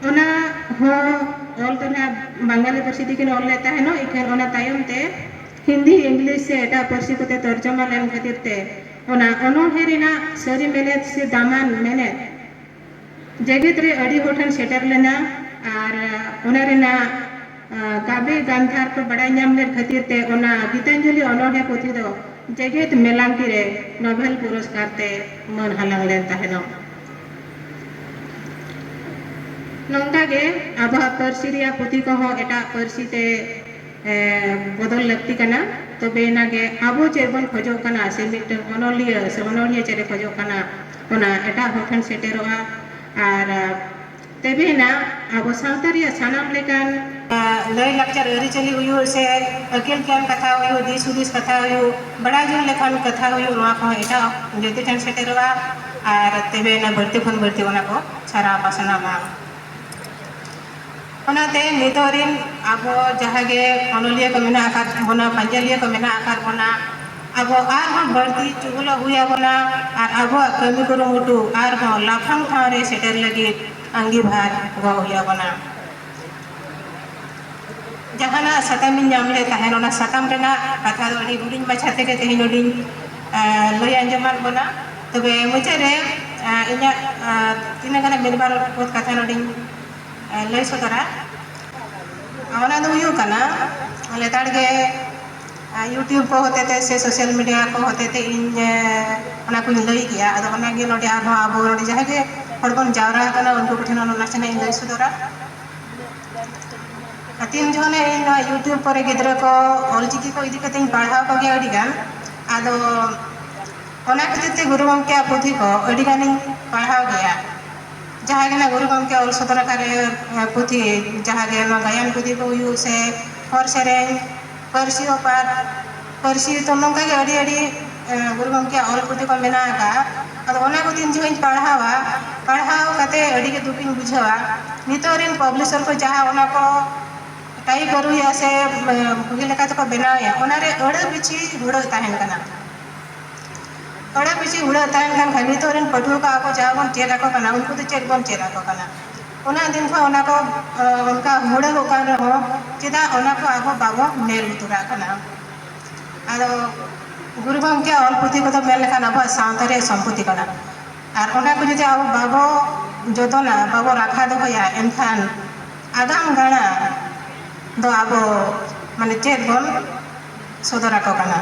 ᱚᱱᱟ ᱦᱚᱸ ᱚᱞ ᱫᱚ ᱱᱟᱦᱟᱜ ᱵᱟᱝᱜᱟᱞᱤ ᱯᱟᱹᱨᱥᱤ ᱛᱮᱠᱤᱱ ᱚᱞ ᱞᱮᱫ ᱛᱟᱦᱮᱱᱚᱜ, ᱤᱠᱷᱟᱹᱱ ᱚᱱᱟ ᱛᱟᱭᱚᱢ ᱛᱮ ᱦᱤᱱᱫᱤ, ᱤᱝᱞᱤᱥ ᱥᱮ ᱮᱴᱟᱜ ᱯᱟᱹᱨᱥᱤ ᱠᱚᱛᱮ ᱛᱚᱨᱡᱚᱢᱟ ᱞᱮᱱ ᱠᱷᱟᱹᱛᱤᱨ ᱛᱮ ᱚᱱᱟ ᱚᱱᱚᱬᱦᱮ ᱨᱮᱱᱟᱜ ᱥᱟᱹᱨᱤ ᱢᱮᱱᱮᱛ ᱥᱮ ᱫᱟᱢᱟᱱ ᱢᱮᱱᱮᱛ ᱡᱮᱜᱮᱛ ᱨᱮ ᱟᱹᱰᱤ ᱦᱚᱲ ᱴᱷᱮᱱ ᱥᱮᱴᱮᱨ ᱞᱮᱱᱟ ᱟᱨ ᱚᱱᱟ ᱨᱮᱱᱟᱜ, ᱟ, ᱜᱟᱵᱮ ᱜᱟᱱᱫᱷᱟᱨ ᱠᱚ ᱵᱟᱰᱟᱭ ᱧᱟᱢ ᱞᱮᱫ ᱠᱷᱟᱹᱛᱤᱨ ᱛᱮ ᱚᱱᱟ ᱜᱤᱛᱟᱧᱡᱚᱞᱤ ᱚᱱᱚᱬᱦᱮ ᱯᱩᱛᱷᱤ ᱫᱚ ᱡᱮᱜᱮᱛ ᱢᱮᱞᱟᱝᱠᱤ ᱨᱮ ᱱᱳᱵᱮᱞ ᱯᱩᱨᱚᱥᱠᱟᱨ ᱛᱮ ᱢᱟᱹᱱ ᱦᱟᱞᱟᱝ ᱞᱮᱱ ᱛᱟᱦᱮᱱᱚᱜ᱾ ᱱᱚᱝᱠᱟ ᱜᱮ ᱟᱵᱚᱣᱟᱜ ᱯᱟᱹᱨᱥᱤ ᱨᱮᱭᱟᱜ ᱯᱩᱛᱷᱤ ᱠᱚᱦᱚᱸ ᱮᱴᱟᱜ ᱯᱟᱹᱨᱥᱤ ᱛᱮ, ᱮ, ᱵᱚᱫᱚᱞ ᱞᱟᱹᱠᱛᱤ ᱠᱟᱱᱟ᱾ ᱛᱚᱵᱮ ᱮᱱᱟ ᱜᱮ ᱟᱵᱚ ᱪᱮᱫ ᱵᱚᱱ ᱠᱷᱚᱡᱚᱜ ᱠᱟᱱᱟ ᱥᱮ ᱢᱤᱫᱴᱟᱝ ᱚᱱᱚᱞᱤᱭᱟᱹ ᱥᱮ ᱚᱱᱚᱲᱦᱤᱭᱟᱹ ᱪᱮᱫ ᱮ ᱠᱷᱚᱡᱚᱜ ᱠᱟᱱᱟ, ᱚᱱᱟ ᱮᱴᱟᱜ ᱦᱚᱲ ᱴᱷᱮᱱ ᱥᱮᱴᱮᱨᱚᱜᱼᱟ᱾ ᱟᱨ, ᱟ, ᱛᱚᱵᱮ ᱮᱱᱟ ᱟᱵᱚ ᱥᱟᱶᱛᱟ ᱨᱮᱭᱟᱜ ᱥᱟᱱᱟᱢ ᱞᱮᱠᱟᱱ, ᱟ, ᱞᱟᱹᱭ ᱞᱟᱠᱪᱟᱨ ᱟᱹᱨᱤᱪᱟᱹᱞᱤ ᱦᱩᱭᱩᱜ ᱥᱮ ᱟᱹᱠᱤᱞ ᱜᱮᱭᱟᱱ ᱠᱟᱛᱷᱟ ᱦᱩᱭᱩᱜ, ᱫᱤᱥ ᱦᱩᱫᱤᱥ ᱠᱟᱛᱷᱟ ᱦᱩᱭᱩᱜ, ᱵᱟᱲᱟᱭ ᱡᱚᱝ ᱞᱮᱠᱟᱱ ᱠᱟᱛᱷᱟ ᱦᱩᱭᱩᱜ, ᱱᱚᱣᱟ ᱠᱚᱦᱚᱸ ᱮᱴᱟᱜ ᱡᱟᱹᱛᱤ ᱴᱷᱮᱱ ᱥᱮᱴᱮᱨᱚᱜᱼᱟ᱾ ᱟᱨ ᱛᱚᱵᱮ ᱮᱱᱟ ᱵᱟᱹᱲᱛᱤ ᱠᱷᱚᱱ ᱵᱟᱹᱲᱛᱤ ᱚᱱᱟ ᱠᱚ ᱪᱷᱟᱨᱟᱣ ᱯᱟᱥᱱᱟᱣ ᱢᱟ᱾ ᱚᱱᱟᱛᱮ ᱱᱤᱛᱚᱜ ᱨᱤᱱ ᱟᱵᱚ ᱡᱟᱦᱟᱸ ᱜᱮ ᱚᱱᱚᱞᱤᱭᱟᱹ ᱠᱚ ᱢᱮᱱᱟᱜ ᱟᱠᱟᱫ ᱵᱚᱱᱟ, ᱯᱟᱸᱡᱟᱞᱤᱭᱟᱹ ᱠᱚ ᱢᱮᱱᱟᱜ ᱟᱠᱟᱫ ᱵᱚᱱᱟ, ᱟᱵᱚ ᱟᱨᱦᱚᱸ ᱵᱟᱹᱲᱛᱤ ᱪᱩᱜᱩᱞᱚᱜ ᱦᱩᱭ ᱟᱵᱚᱱᱟ ᱟᱨ ᱟᱵᱚᱣᱟᱜ ᱠᱟᱹᱢᱤ ᱠᱩᱨᱩᱢᱩᱴᱩ ᱟᱨᱦᱚᱸ ᱞᱟᱯᱷᱟᱝ ᱴᱷᱟᱶ ᱨᱮ ᱥᱮᱴᱮᱨ ᱞᱟᱹᱜᱤᱫ ᱟᱸᱜᱤᱵᱷᱟᱨ ᱜᱚᱜ ᱦᱩᱭ ᱟᱵᱚᱱᱟ᱾ ᱡᱟᱦᱟᱱᱟᱜ ᱥᱟᱛᱟᱢ ᱤᱧ ᱧᱟᱢ ᱞᱮᱫ ᱛᱟᱦᱮᱸᱱ, ᱚᱱᱟ ᱥᱟᱛᱟᱢ ᱨᱮᱱᱟᱜ ᱠᱟᱛᱷᱟ ᱫᱚ ᱟᱹᱰᱤ ᱦᱩᱰᱤᱧ ᱢᱟᱪᱷᱟ ᱛᱮᱜᱮ ᱛᱮᱦᱮᱧ ᱱᱚᱰᱮᱧ, ᱮ, ᱞᱟᱹᱭ ᱟᱸᱡᱚᱢᱟᱫ ᱵᱚᱱᱟ᱾ ᱛᱚᱵᱮ ᱢᱩᱪᱟᱹᱫ ᱨᱮ, ᱮ, ᱤᱧᱟᱹᱜ, ᱮ, ᱛᱤᱱᱟᱹᱜ ᱜᱟᱱ ᱢᱤᱫ ᱵᱟᱨ ᱠᱟᱛᱷᱟ ᱱᱚᱰᱮᱧ, ᱮ, ᱞᱟᱹᱭ ᱥᱚᱫᱚᱨᱟ᱾ ᱚᱱᱟ ᱫᱚ ᱦᱩᱭᱩᱜ ᱠᱟᱱᱟ, ᱞᱮᱛᱟᱲ ᱜᱮ, ᱮ, YouTube ᱠᱚ ᱦᱚᱛᱮ ᱛᱮ ᱥᱮ social media ᱠᱚ ᱦᱚᱛᱮ ᱛᱮ ᱤᱧ, ᱮ, ᱚᱱᱟ ᱠᱚᱧ ᱞᱟᱹᱭ ᱜᱮᱭᱟ᱾ ᱟᱫᱚ ᱚᱱᱟ ᱜᱮ ᱱᱚᱰᱮ ᱟᱨᱦᱚᱸ ᱟᱵᱚ ᱱᱚᱰᱮ ᱡᱟᱦᱟᱸᱭ ᱜᱮ ᱦᱚᱲ ᱵᱚᱱ ᱡᱟᱣᱨᱟ ᱟᱠᱟᱱᱟ, ᱩᱱᱠᱩ ᱠᱚᱴᱷᱮᱱ ᱦᱚᱸ ᱱᱟᱥᱮᱱᱟᱜ ᱤᱧ ᱞᱟᱹᱭ ᱥᱚᱫᱚᱨᱟ᱾ ᱛᱤᱱ ᱡᱚᱠᱷᱚᱱ ᱤᱧ ᱱᱚᱣᱟ YouTube ᱠᱚᱨᱮ ᱜᱤᱫᱽᱨᱟᱹ ᱠᱚ ᱚᱞᱪᱤᱠᱤ ᱠᱚ ᱤᱫᱤ ᱠᱟᱛᱮ ᱤᱧ ᱯᱟᱲᱦᱟᱣ ᱠᱚᱜᱮᱭᱟ ᱟᱹᱰᱤ ᱜᱟᱱ, ᱟᱫᱚ ᱚᱱᱟ ᱠᱷᱟᱹᱛᱤᱨ ᱛᱮ ᱜᱩᱨᱩ ᱜᱚᱢᱠᱮᱭᱟᱜ ᱯᱩᱛᱷᱤ ᱠᱚ ᱟᱹᱰᱤ ᱜᱟᱱᱤᱧ ᱯᱟᱲᱦᱟᱣ ᱜᱮᱭᱟ᱾ ᱡᱟᱦᱟᱸ ᱜᱮ ᱱᱟᱜ ᱜᱩᱨᱩ ᱜᱚᱢᱠᱮ ᱚᱞ ᱥᱚᱫᱚᱨ ᱟᱠᱟᱫ ᱨᱮ, ᱮ, ᱯᱩᱛᱷᱤ, ᱡᱟᱦᱟᱸ ᱜᱮ ᱱᱚᱣᱟ ᱜᱟᱭᱟᱱ ᱯᱩᱛᱷᱤ ᱠᱚ ᱦᱩᱭᱩᱜ ᱥᱮ ᱦᱚᱨ ᱥᱮᱨᱮᱧ, ᱯᱟᱹᱨᱥᱤ ᱚᱯᱟᱛ, ᱯᱟᱹᱨᱥᱤ ᱩᱛᱟᱹᱨ, ᱱᱚᱝᱠᱟ ᱜᱮ ᱟᱹᱰᱤ ᱟᱹᱰᱤ, ᱮ, ᱜᱩᱨᱩ ᱜᱚᱢᱠᱮᱭᱟᱜ ᱚᱞ ᱯᱩᱛᱷᱤ ᱠᱚ ᱢᱮᱱᱟᱜ ᱟᱠᱟᱫᱼᱟ᱾ ᱟᱫᱚ ᱚᱱᱟ ᱠᱚ ᱛᱤᱱ ᱡᱚᱠᱷᱚᱱ ᱤᱧ ᱯᱟᱲᱦᱟᱣᱟ, ᱯᱟᱲᱦᱟᱣ ᱠᱟᱛᱮ ᱟᱹᱰᱤ ᱜᱮ ᱫᱩᱠᱤᱧ ᱵᱩᱡᱷᱟᱹᱣᱟ᱾ ᱱᱤᱛᱚᱜ ᱨᱮᱱ publisher ᱠᱚ ᱡᱟᱦᱟᱸ ᱚᱱᱟ ᱠᱚ type ᱟᱹᱨᱩᱭᱟ ᱥᱮ, ᱮ, ᱵᱩᱦᱤ ᱞᱮᱠᱟ ᱛᱮᱠᱚ ᱵᱮᱱᱟᱣᱮᱫᱼᱟ, ᱚᱱᱟ ᱨᱮ ᱟᱹᱲᱟᱹ ᱵᱤᱪᱷᱤ ᱦᱩᱲᱟᱹᱜ ᱛᱟᱦᱮᱱ ᱠᱟᱱᱟ᱾ ᱛᱷᱚᱲᱟ ᱵᱮᱥᱤ ᱦᱩᱲᱟᱹᱜ ᱛᱟᱦᱮᱱ ᱠᱷᱟᱱ ᱠᱷᱟᱱ ᱱᱤᱛᱚᱜ ᱨᱮᱱ ᱯᱟᱹᱴᱷᱩᱣᱟᱹ ᱠᱚ ᱟᱵᱚ ᱡᱟᱦᱟᱸ ᱵᱚᱱ ᱪᱮᱫ ᱟᱠᱚ ᱠᱟᱱᱟ, ᱩᱱᱠᱩ ᱫᱚ ᱪᱮᱫ ᱵᱚᱱ ᱪᱮᱫ ᱟᱠᱚ ᱠᱟᱱᱟ? ᱚᱱᱟ ᱫᱤᱱ ᱠᱷᱚᱱ ᱚᱱᱟ ᱠᱚ, ᱚᱱᱠᱟ ᱦᱩᱲᱟᱹᱜᱚᱜ ᱠᱟᱱ ᱨᱮᱦᱚᱸ ᱪᱮᱫᱟᱜ ᱚᱱᱟ ᱠᱚ ᱟᱵᱚ ᱵᱟᱵᱚ ᱧᱮᱞ ᱞᱩᱛᱩᱨᱟᱜ ᱠᱟᱱᱟ? ᱟᱫᱚ ᱜᱩᱨᱩ ᱜᱚᱢᱠᱮᱭᱟᱜ ᱚᱞ ᱯᱩᱛᱷᱤ ᱠᱚᱫᱚ ᱢᱮᱱ ᱞᱮᱠᱷᱟᱱ ᱟᱵᱚᱣᱟᱜ ᱥᱟᱶᱛᱟ ᱨᱮᱭᱟᱜ ᱥᱚᱢᱯᱚᱛᱤ ᱠᱟᱱᱟ᱾ ᱟᱨ ᱚᱱᱟ ᱠᱚ ᱡᱩᱫᱤ ᱟᱵᱚ ᱵᱟᱵᱚ ᱡᱚᱛᱚᱱᱟ, ᱵᱟᱵᱚ ᱨᱟᱠᱷᱟ ᱫᱚᱦᱚᱭᱟ, ᱮᱱᱠᱷᱟᱱ ᱟᱜᱟᱢ ᱜᱟᱲᱟ ᱫᱚ ᱟᱵᱚ ᱢᱟᱱᱮ ᱪᱮᱫ ᱵᱚᱱ ᱥᱚᱫᱚᱨ ᱟᱠᱚ ᱠᱟᱱᱟ?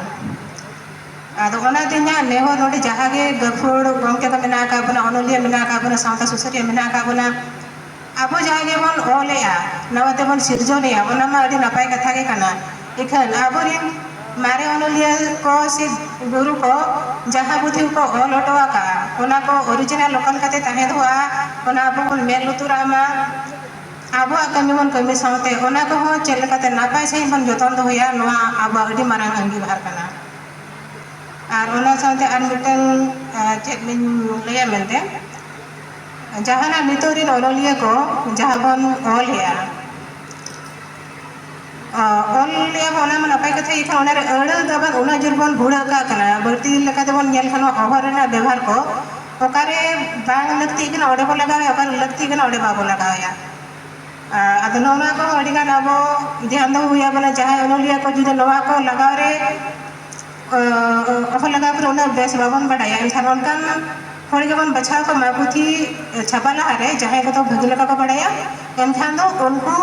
ᱟᱫᱚ ᱚᱱᱟᱛᱮ ᱤᱧᱟᱹᱜ ᱱᱮᱦᱚᱨ, ᱱᱚᱰᱮ ᱡᱟᱦᱟᱸ ᱜᱮ ᱜᱟᱹᱠᱷᱩᱲ ᱜᱚᱢᱠᱮ ᱠᱚ ᱢᱮᱱᱟᱜ ᱟᱠᱟᱫ ᱵᱚᱱᱟ, ᱚᱱᱚᱞᱤᱭᱟᱹ ᱢᱮᱱᱟᱜ ᱟᱠᱟᱫ ᱵᱚᱱᱟ, ᱥᱟᱶᱛᱟ ᱥᱩᱥᱟᱹᱨᱤᱭᱟᱹ ᱢᱮᱱᱟᱜ ᱟᱠᱟᱫ ᱵᱚᱱᱟ, ᱟᱵᱚ ᱡᱟᱦᱟᱸ ᱜᱮᱵᱚᱱ ᱚᱞᱮᱜᱼᱟ, ᱱᱟᱣᱟ ᱛᱮᱵᱚᱱ ᱥᱤᱨᱡᱚᱱᱮᱜᱼᱟ, ᱚᱱᱟ ᱢᱟ ᱟᱹᱰᱤ ᱱᱟᱯᱟᱭ ᱠᱟᱛᱷᱟ ᱜᱮ ᱠᱟᱱᱟ᱾ ᱤᱠᱷᱟᱹᱱ ᱟᱵᱚᱨᱮᱱ ᱢᱟᱨᱮ ᱚᱱᱚᱞᱤᱭᱟᱹ ᱠᱚ ᱥᱮ ᱜᱩᱨᱩ ᱠᱚ ᱡᱟᱦᱟᱸ ᱯᱩᱛᱷᱤ ᱠᱚ ᱚᱞ ᱦᱚᱴᱚ ᱟᱠᱟᱫᱼᱟ, ᱚᱱᱟ ᱠᱚ ᱚᱨᱤᱡᱤᱱᱟᱞ ᱚᱠᱟ ᱞᱮᱠᱟᱛᱮ ᱛᱟᱦᱮᱸ ᱫᱚᱦᱚᱜᱼᱟ, ᱚᱱᱟ ᱟᱵᱚ ᱵᱚᱱ ᱢᱮᱫ ᱞᱩᱛᱩᱨᱟᱜ ᱢᱟ᱾ ᱟᱵᱚᱣᱟᱜ ᱠᱟᱹᱢᱤ ᱵᱚᱱ ᱠᱟᱹᱢᱤ ᱥᱟᱶᱛᱮ ᱚᱱᱟ ᱠᱚᱦᱚᱸ ᱪᱮᱫ ᱞᱮᱠᱟᱛᱮ ᱱᱟᱯᱟᱭ ᱥᱟᱺᱦᱤᱡ ᱵᱚᱱ ᱡᱚᱛᱚᱱ ᱫᱚᱦᱚᱭᱟ, ᱱᱚᱣᱟ ᱟᱵᱚᱣᱟᱜ ᱟᱹᱰᱤ ᱢᱟᱨᱟᱝ ᱟᱺᱜᱤᱵᱷᱟᱨ ᱠᱟᱱᱟ᱾ ᱟᱨ ᱚᱱᱟ ᱥᱟᱶᱛᱮ ᱟᱨ ᱢᱤᱫᱴᱟᱝ, ᱟᱨ ᱪᱮᱫ ᱞᱤᱧ ᱞᱟᱹᱭᱟ ᱢᱮᱱᱛᱮ, ᱡᱟᱦᱟᱱᱟᱜ ᱱᱤᱛᱚᱜ ᱨᱮᱱ ᱚᱱᱚᱞᱤᱭᱟᱹ ᱠᱚ ᱡᱟᱦᱟᱸ ᱵᱚᱱ ᱚᱞᱮᱜᱼᱟ, ᱟᱨ ᱚᱞ ᱞᱮᱜᱼᱟ ᱵᱚᱱ, ᱚᱱᱟ ᱢᱟ ᱱᱟᱯᱟᱭ ᱠᱟᱛᱷᱟ ᱜᱮ, ᱮᱱᱠᱷᱟᱱ ᱚᱱᱟᱨᱮ ᱟᱹᱲᱟᱹ ᱫᱚ ᱟᱵᱟᱨ ᱩᱱᱟᱹᱜ ᱡᱳᱨ ᱵᱚᱱ ᱵᱷᱩᱲᱟᱹᱜ ᱠᱟᱜ ᱠᱟᱱᱟ᱾ ᱵᱟᱹᱲᱛᱤ ᱞᱮᱠᱟ ᱛᱮᱵᱚᱱ ᱧᱮᱞ ᱠᱷᱟᱱ ᱚᱦᱚᱨ ᱨᱮᱱᱟᱜ ᱵᱮᱵᱷᱟᱨ ᱠᱚ ᱚᱠᱟᱨᱮ ᱵᱟᱝ ᱞᱟᱹᱠᱛᱤᱜ ᱠᱟᱱᱟ ᱚᱸᱰᱮ ᱵᱚᱱ ᱞᱟᱜᱟᱣᱮᱜᱼᱟ, ᱚᱠᱟᱨᱮ ᱞᱟᱹᱠᱛᱤᱜ ᱠᱟᱱᱟ ᱚᱸᱰᱮ ᱵᱟᱵᱚᱱ ᱞᱟᱜᱟᱣᱮᱜᱼᱟ᱾ ᱟᱫᱚ ᱱᱚᱣᱟ ᱠᱚᱦᱚᱸ ᱟᱹᱰᱤᱜᱟᱱ ᱟᱵᱚ ᱫᱷᱮᱭᱟᱱ ᱫᱚᱦᱚ ᱦᱩᱭ ᱟᱵᱚᱱᱟ, ᱡᱟᱦᱟᱸᱭ ᱚᱱᱚᱞᱤᱭᱟᱹ ᱠᱚ ᱡᱩᱫᱤ ᱱᱚᱣᱟ ᱠᱚ ᱞᱟᱜᱟᱣ ᱨᱮ, ᱚᱦᱚ ᱞᱟᱜᱟᱣ ᱠᱚᱨᱮ ᱩᱱᱟᱹᱜ ᱵᱮᱥ ᱵᱟᱵᱚᱱ ᱵᱟᱰᱟᱭᱟ, ᱮᱱᱠᱷᱟᱱ ᱚᱱᱠᱟᱱ ᱦᱚᱲ ᱜᱮᱵᱚᱱ ᱵᱟᱪᱷᱟᱣ ᱠᱚᱢᱟ ᱯᱩᱛᱷᱤ ᱪᱷᱟᱯᱟ ᱞᱟᱦᱟᱨᱮ, ᱡᱟᱦᱟᱸᱭ ᱠᱚᱫᱚ ᱵᱷᱟᱹᱜᱤ ᱞᱮᱠᱟ ᱠᱚ ᱵᱟᱰᱟᱭᱟ᱾ ᱮᱱᱠᱷᱟᱱ ᱫᱚ ᱩᱱᱠᱩ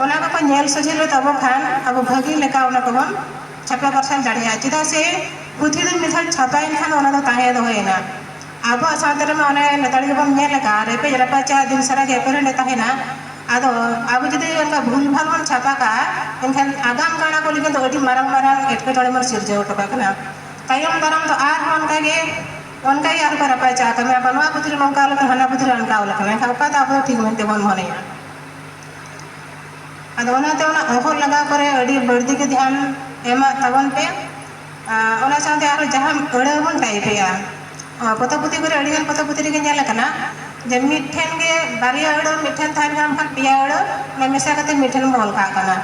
ᱚᱱᱟ ᱠᱚᱠᱚ ᱧᱮᱞ ᱥᱚᱡᱷᱮ ᱞᱮ ᱛᱟᱵᱚ ᱠᱷᱟᱱ ᱟᱵᱚ ᱵᱷᱟᱹᱜᱤ ᱞᱮᱠᱟ ᱚᱱᱟ ᱠᱚᱵᱚᱱ ᱪᱷᱟᱯᱟ ᱯᱟᱨᱥᱟᱞ ᱫᱟᱲᱮᱭᱟᱜᱼᱟ᱾ ᱪᱮᱫᱟᱜ ᱥᱮ ᱯᱩᱛᱷᱤ ᱫᱚ ᱢᱤᱫ ᱫᱷᱟᱣ ᱪᱷᱟᱯᱟᱭᱮᱱ ᱠᱷᱟᱱ ᱚᱱᱟ ᱫᱚ ᱛᱟᱦᱮᱸ ᱫᱚᱦᱚᱭᱮᱱᱟ᱾ ᱟᱵᱚᱣᱟᱜ ᱥᱟᱶᱛᱟ ᱨᱮᱢᱟ ᱚᱱᱮ ᱱᱮᱛᱟᱨ ᱜᱮᱵᱚᱱ ᱧᱮᱞ ᱟᱠᱟᱫ, ᱨᱮᱯᱮᱡ ᱨᱟᱯᱟᱪᱟᱜ ᱫᱤᱱ ᱥᱟᱨᱟ ᱜᱮ ᱮᱯᱮᱨᱦᱮᱸᱰᱮ ᱛᱟᱦᱮᱱᱟ᱾ ᱟᱫᱚ ᱟᱵᱚ ᱡᱩᱫᱤ ᱚᱱᱠᱟ ᱵᱷᱩᱞ ᱵᱷᱟᱞ ᱵᱚᱱ ᱪᱷᱟᱯᱟ ᱠᱟᱜᱼᱟ, ᱮᱱᱠᱷᱟᱱ ᱟᱜᱟᱢ ᱜᱟᱲᱟ ᱠᱚ ᱞᱟᱹᱜᱤᱫ ᱫᱚ ᱟᱹᱰᱤ ᱢᱟᱨᱟᱝ ᱢᱟᱨᱟᱝ ᱮᱴᱠᱮᱴᱚᱬᱮ ᱵᱚᱱ ᱥᱤᱨᱡᱟᱹᱣ ᱦᱚᱴᱚ ᱠᱟᱜ ᱠᱟᱱᱟ᱾ ᱛᱟᱭᱚᱢ ᱫᱟᱨᱟᱢ ᱫᱚ ᱟᱨᱦᱚᱸ ᱚᱱᱠᱟ ᱜᱮ, ᱚᱱᱠᱟ ᱜᱮ ᱟᱨᱦᱚᱸ ᱠᱚ ᱨᱟᱯᱟᱪᱟᱜ ᱠᱟᱱᱟ, ᱟᱵᱚ ᱱᱚᱣᱟ ᱯᱩᱛᱷᱤ ᱨᱮ ᱱᱚᱝᱠᱟ ᱚᱞ ᱟᱠᱟᱱᱟ, ᱦᱟᱱᱟ ᱯᱩᱛᱷᱤ ᱨᱮ ᱚᱱᱠᱟ ᱚᱞ ᱟᱠᱟᱱᱟ, ᱮᱱᱠᱷᱟᱱ ᱚᱠᱟ ᱫᱚ ᱟᱵᱚ ᱫᱚ ᱴᱷᱤᱠ ᱢᱮᱱᱛᱮ ᱵᱚᱱ ᱢᱚᱱᱮᱭᱟ? ᱟᱫᱚ ᱚᱱᱟᱛᱮ ᱚᱱᱟ ᱚᱦᱚᱫ ᱞᱟᱜᱟᱣ ᱠᱚᱨᱮ ᱟᱹᱰᱤ ᱵᱟᱹᱲᱛᱤ ᱜᱮ ᱫᱷᱮᱭᱟᱱ ᱮᱢᱟᱜ ᱛᱟᱵᱚᱱ ᱯᱮ᱾ ᱟᱨ ᱚᱱᱟ ᱥᱟᱶᱛᱮ ᱟᱨᱦᱚᱸ ᱡᱟᱦᱟᱸ ᱟᱹᱲᱟᱹ ᱵᱚᱱ ᱴᱟᱭᱤᱯᱮᱜᱼᱟ, ᱯᱚᱛᱚᱵ ᱯᱩᱛᱷᱤ ᱠᱚᱨᱮ, ᱟᱹᱰᱤᱜᱟᱱ ᱯᱚᱛᱚᱵ ᱯᱩᱛᱷᱤ ᱨᱮᱜᱮ ᱧᱮᱞ ᱟᱠᱟᱱᱟ ᱡᱮ ᱢᱤᱫᱴᱷᱮᱱ ᱜᱮ ᱵᱟᱨᱭᱟ ᱟᱹᱲᱟᱹ ᱢᱤᱫᱴᱷᱮᱱ ᱛᱟᱦᱮᱱ ᱠᱟᱱᱟ, ᱵᱟᱠᱷᱟᱱ ᱯᱮᱭᱟ ᱟᱹᱲᱟᱹ ᱚᱱᱟ ᱢᱮᱥᱟ ᱠᱟᱛᱮ ᱢᱤᱫᱴᱷᱮᱱ ᱵᱚᱱ ᱚᱞ ᱠᱟᱜ ᱠᱟᱱᱟ᱾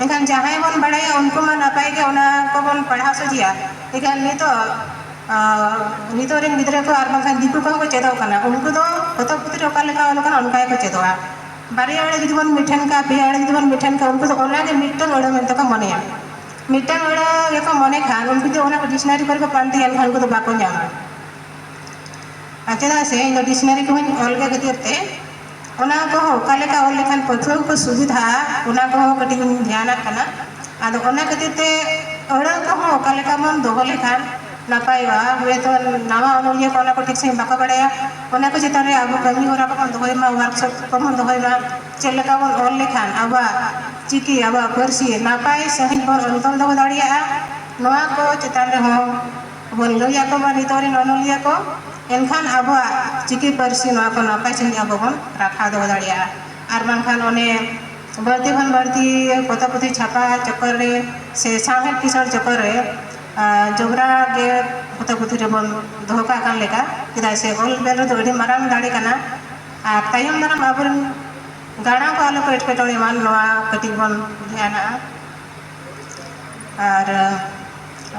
ᱮᱱᱠᱷᱟᱱ ᱡᱟᱦᱟᱸᱭ ᱵᱚᱱ ᱵᱟᱲᱟᱭᱟ ᱩᱱᱠᱩ ᱢᱟ ᱱᱟᱯᱟᱭ ᱜᱮ ᱚᱱᱟ ᱠᱚᱵᱚᱱ ᱯᱟᱲᱦᱟᱣ ᱥᱚᱡᱷᱮᱭᱟ, ᱮᱱᱠᱷᱟᱱ ᱱᱤᱛᱚᱜ ᱟᱨ ᱱᱤᱛᱚᱜ ᱨᱮᱱ ᱜᱤᱫᱽᱨᱟᱹ ᱠᱚ ᱟᱨ ᱵᱟᱝᱠᱷᱟᱱ ᱫᱤᱠᱩ ᱠᱚᱦᱚᱸ ᱠᱚ ᱪᱮᱫᱚᱜ ᱠᱟᱱᱟ᱾ ᱩᱱᱠᱩ ᱫᱚ ᱯᱚᱛᱚᱵ ᱯᱩᱛᱷᱤ ᱨᱮ ᱚᱠᱟ ᱞᱮᱠᱟ ᱚᱞ ᱟᱠᱟᱱᱟ, ᱚᱱᱠᱟ ᱜᱮᱠᱚ ᱪᱮᱫᱚᱜᱼᱟ᱾ ᱵᱟᱨᱭᱟ ᱟᱹᱲᱟᱹ ᱡᱩᱫᱤ ᱵᱚᱱ ᱢᱤᱫᱴᱷᱮᱱ ᱠᱟᱜᱼᱟ, ᱯᱮᱭᱟ ᱟᱹᱲᱟᱹ ᱡᱩᱫᱤ ᱵᱚᱱ ᱢᱤᱫᱴᱷᱮᱱ ᱠᱟᱜᱼᱟ, ᱩᱱᱠᱩ ᱫᱚ ᱚᱱᱟᱜᱮ ᱢᱤᱫᱴᱟᱝ ᱟᱹᱲᱟᱹ ᱢᱮᱱᱛᱮ ᱠᱚ ᱢᱚᱱᱮᱭᱟ᱾ ᱢᱤᱫᱴᱟᱝ ᱟᱹᱲᱟᱹ ᱜᱮᱠᱚ ᱢᱚᱱᱮ ᱠᱷᱟᱱ, ᱩᱱᱠᱩ ᱡᱩᱫᱤ ᱚᱱᱟ ᱠᱚ ᱰᱤᱠᱥᱱᱟᱨᱤ ᱠᱚᱨᱮ ᱠᱚ ᱯᱟᱱᱛᱮᱭᱟ, ᱮᱱᱠᱷᱟᱱ ᱩᱱᱠᱩ ᱫᱚ ᱵᱟᱠᱚ ᱧᱟᱢᱟ᱾ ᱟᱨ ᱪᱮᱫᱟᱜ ᱥᱮ ᱤᱧ ᱫᱚ ᱰᱤᱠᱥᱱᱟᱨᱤ ᱠᱚᱦᱚᱸᱧ ᱚᱞ ᱜᱮ ᱠᱷᱟᱹᱛᱤᱨ ᱛᱮ, ᱚᱱᱟ ᱠᱚᱦᱚᱸ ᱚᱠᱟ ᱞᱮᱠᱟ ᱚᱞ ᱞᱮᱠᱷᱟᱱ ᱯᱟᱹᱴᱷᱩᱣᱟᱹ ᱠᱚ ᱥᱩᱵᱤᱫᱷᱟᱜᱼᱟ, ᱚᱱᱟ ᱠᱚᱦᱚᱸ ᱠᱟᱹᱴᱤᱡ ᱤᱧ ᱫᱷᱮᱭᱟᱱᱟᱜ ᱠᱟᱱᱟ᱾ ᱟᱫᱚ ᱚᱱᱟ ᱠᱷᱟᱹᱛᱤᱨ ᱛᱮ ᱟᱹᱲᱟᱹ ᱠᱚᱦᱚᱸ ᱚᱠᱟ ᱞᱮᱠᱟ ᱵᱚᱱ ᱫᱚᱦᱚ ᱞᱮᱠᱷᱟᱱ ᱱᱟᱯᱟᱭᱚᱜᱼᱟ᱾ ᱦᱚᱭᱛᱳ ᱱᱟᱣᱟ ᱚᱱᱚᱞᱤᱭᱟᱹ ᱠᱚ ᱚᱱᱟ ᱠᱚ ᱴᱷᱤᱠ ᱥᱟᱺᱦᱤᱡ ᱵᱟᱠᱚ ᱵᱟᱲᱟᱭᱟ, ᱚᱱᱟ ᱠᱚ ᱪᱮᱛᱟᱱ ᱨᱮ ᱟᱵᱚ ᱠᱟᱹᱢᱤ ᱦᱚᱨᱟ ᱠᱚᱵᱚᱱ ᱫᱚᱦᱚᱭ ᱢᱟ, ᱣᱟᱨᱠᱥᱚᱯ ᱠᱚᱵᱚᱱ ᱫᱚᱦᱚᱭ ᱢᱟ᱾ ᱪᱮᱫ ᱞᱮᱠᱟ ᱵᱚᱱ ᱚᱞ ᱞᱮᱠᱷᱟᱱ ᱟᱵᱚᱣᱟᱜ ᱪᱤᱠᱤ, ᱟᱵᱚᱣᱟᱜ ᱯᱟᱹᱨᱥᱤ ᱱᱟᱯᱟᱭ ᱥᱟᱺᱦᱤᱡ ᱵᱚᱱ ᱚᱞ ᱛᱚᱞ ᱫᱚᱦᱚ ᱫᱟᱲᱮᱭᱟᱜᱼᱟ, ᱱᱚᱣᱟ ᱠᱚ ᱪᱮᱛᱟᱱ ᱨᱮᱦᱚᱸ ᱵᱚᱱ ᱞᱟᱹᱭ ᱟᱠᱚ ᱢᱟ ᱱᱤᱛᱚᱜ ᱨᱮᱱ ᱚᱱᱚᱞᱤᱭᱟᱹ ᱠᱚ᱾ ᱮᱱᱠᱷᱟᱱ ᱟᱵᱚᱣᱟᱜ ᱪᱤᱠᱤ ᱯᱟᱹᱨᱥᱤ ᱱᱚᱣᱟ ᱠᱚ ᱱᱟᱯᱟᱭ ᱥᱟᱺᱦᱤᱡ ᱟᱵᱚ ᱵᱚᱱ ᱨᱟᱠᱷᱟ ᱫᱚᱦᱚ ᱫᱟᱲᱮᱭᱟᱜᱼᱟ᱾ ᱟᱨ ᱵᱟᱝᱠᱷᱟᱱ ᱚᱱᱮ ᱵᱟᱹᱲᱛᱤ ᱠᱷᱚᱱ ᱵᱟᱹᱲᱛᱤ ᱯᱚᱛᱚᱵ ᱯᱩᱛᱷᱤ ᱪᱷᱟᱯᱟ ᱪᱚᱠᱠᱚᱨ ᱨᱮ ᱥᱮ ᱥᱟᱶᱦᱮᱫ ᱠᱤᱥᱟᱹᱬ ᱪᱚᱠᱠᱚᱨ ᱨᱮ, ᱟᱨ, ᱡᱚᱵᱽᱨᱟ ᱜᱮ ᱯᱚᱛᱚᱵ ᱯᱩᱛᱷᱤ ᱨᱮᱵᱚᱱ ᱫᱚᱦᱚ ᱠᱟᱜ ᱠᱟᱱ ᱞᱮᱠᱟ, ᱪᱮᱫᱟᱜ ᱥᱮ ᱚᱞ ᱵᱮᱞ ᱨᱮᱫᱚ ᱟᱹᱰᱤ ᱢᱟᱨᱟᱝ ᱫᱟᱲᱮ ᱠᱟᱱᱟ᱾ ᱟᱨ ᱛᱟᱭᱚᱢ ᱫᱟᱨᱟᱢ ᱟᱵᱚᱨᱮᱱ ᱜᱟᱬᱟ ᱠᱚ ᱟᱞᱚ ᱠᱚ ᱮᱴᱠᱮᱴᱚᱬᱮ ᱢᱟ, ᱱᱚᱣᱟ ᱠᱟᱹᱴᱤᱡ ᱵᱚᱱ ᱫᱷᱮᱭᱟᱱᱟᱜᱼᱟ᱾ ᱟᱨ,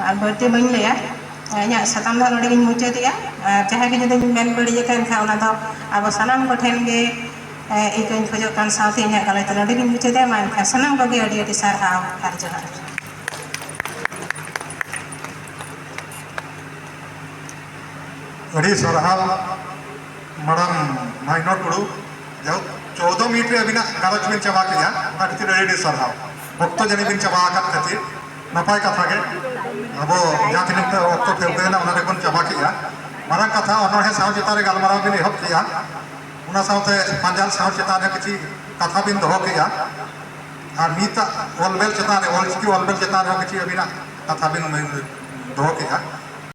ᱟᱨ ᱵᱟᱹᱲᱛᱤ ᱵᱟᱹᱧ ᱞᱟᱹᱭᱟ, ᱤᱧᱟᱹᱜ ᱥᱟᱛᱟᱢ ᱫᱚ ᱱᱚᱰᱮ ᱜᱤᱧ ᱢᱩᱪᱟᱹᱫᱮᱜᱼᱟ᱾ ᱟᱨ ᱡᱟᱦᱟᱸ ᱜᱮ ᱡᱩᱫᱤ ᱢᱮᱱ ᱵᱟᱹᱲᱤᱡ ᱟᱠᱟᱱ ᱠᱷᱟᱱ, ᱚᱱᱟ ᱫᱚ ᱟᱵᱚ ᱥᱟᱱᱟᱢ ᱠᱚᱴᱷᱮᱱ ᱜᱮ, ᱮ, ᱤᱠᱟᱹᱧ ᱠᱷᱚᱡᱚᱜ ᱠᱟᱱ ᱥᱟᱶᱛᱮ ᱤᱧᱟᱹᱜ ᱜᱟᱞᱚᱪ ᱫᱚ ᱱᱚᱰᱮ ᱜᱤᱧ ᱢᱩᱪᱟᱹᱫᱟ᱾ ᱢᱟ ᱮᱱᱠᱷᱟᱱ ᱥᱟᱱᱟᱢ ᱠᱚᱜᱮ ᱟᱹᱰᱤ ᱟᱹᱰᱤ ᱥᱟᱨᱦᱟᱣ ᱟᱨ ᱡᱚᱦᱟᱨ᱾ ᱟᱹᱰᱤ ᱥᱟᱨᱦᱟᱣ ᱢᱟᱲᱟᱝ ᱢᱟᱭᱱᱚᱨ ᱴᱩᱰᱩ, ᱡᱟᱭᱦᱳᱠ, ᱪᱳᱫᱽᱫᱳ ᱢᱤᱱᱤᱴ ᱨᱮ ᱟᱹᱵᱤᱱᱟᱜ ᱜᱟᱞᱚᱪ ᱵᱤᱱ ᱪᱟᱵᱟ ᱠᱮᱫᱼᱟ, ᱚᱱᱟ ᱠᱷᱟᱹᱛᱤᱨ ᱟᱹᱰᱤ ᱟᱹᱰᱤ ᱥᱟᱨᱦᱟᱣ᱾ ᱚᱠᱛᱚ ᱡᱟᱹᱱᱤᱡ ᱵᱤᱱ ᱪᱟᱵᱟ ᱟᱠᱟᱫ ᱠᱷᱟᱹᱛᱤᱨ ᱱᱟᱯᱟᱭ ᱠᱟᱛᱷᱟ ᱜᱮ, ᱟᱵᱚ ᱡᱟᱦᱟᱸ ᱛᱤᱱᱟᱹᱜ ᱚᱠᱛᱚ ᱴᱷᱟᱹᱣᱠᱟᱹᱭᱮᱱᱟ, ᱚᱱᱟ ᱨᱮᱵᱚᱱ ᱪᱟᱵᱟ ᱠᱮᱫᱼᱟ᱾ ᱢᱟᱨᱟᱝ ᱠᱟᱛᱷᱟ, ᱚᱱᱚᱬᱦᱮ ᱥᱟᱶ ᱪᱮᱛᱟᱱ ᱨᱮ ᱜᱟᱞᱢᱟᱨᱟᱣ ᱵᱤᱱ ᱮᱦᱚᱵ ᱠᱮᱫᱼᱟ, ᱚᱱᱟ ᱥᱟᱶᱛᱮ ᱯᱟᱸᱡᱟᱞ ᱥᱟᱶ ᱪᱮᱛᱟᱱ ᱨᱮ ᱠᱤᱪᱷᱤ ᱠᱟᱛᱷᱟ ᱵᱤᱱ ᱫᱚᱦᱚ ᱠᱮᱫᱼᱟ, ᱟᱨ ᱱᱤᱛᱟᱜ ᱚᱞᱵᱮᱞ ᱪᱮᱛᱟᱱ ᱨᱮ, ᱚᱞᱪᱤᱠᱤ ᱚᱞᱵᱮᱞ ᱪᱮᱛᱟᱱ ᱨᱮᱦᱚᱸ ᱠᱤᱪᱷᱤ ᱟᱹᱵᱤᱱᱟᱜ ᱠᱟᱛᱷᱟ ᱵᱤᱱ ᱫᱚᱦᱚ ᱠᱮᱫᱼᱟ᱾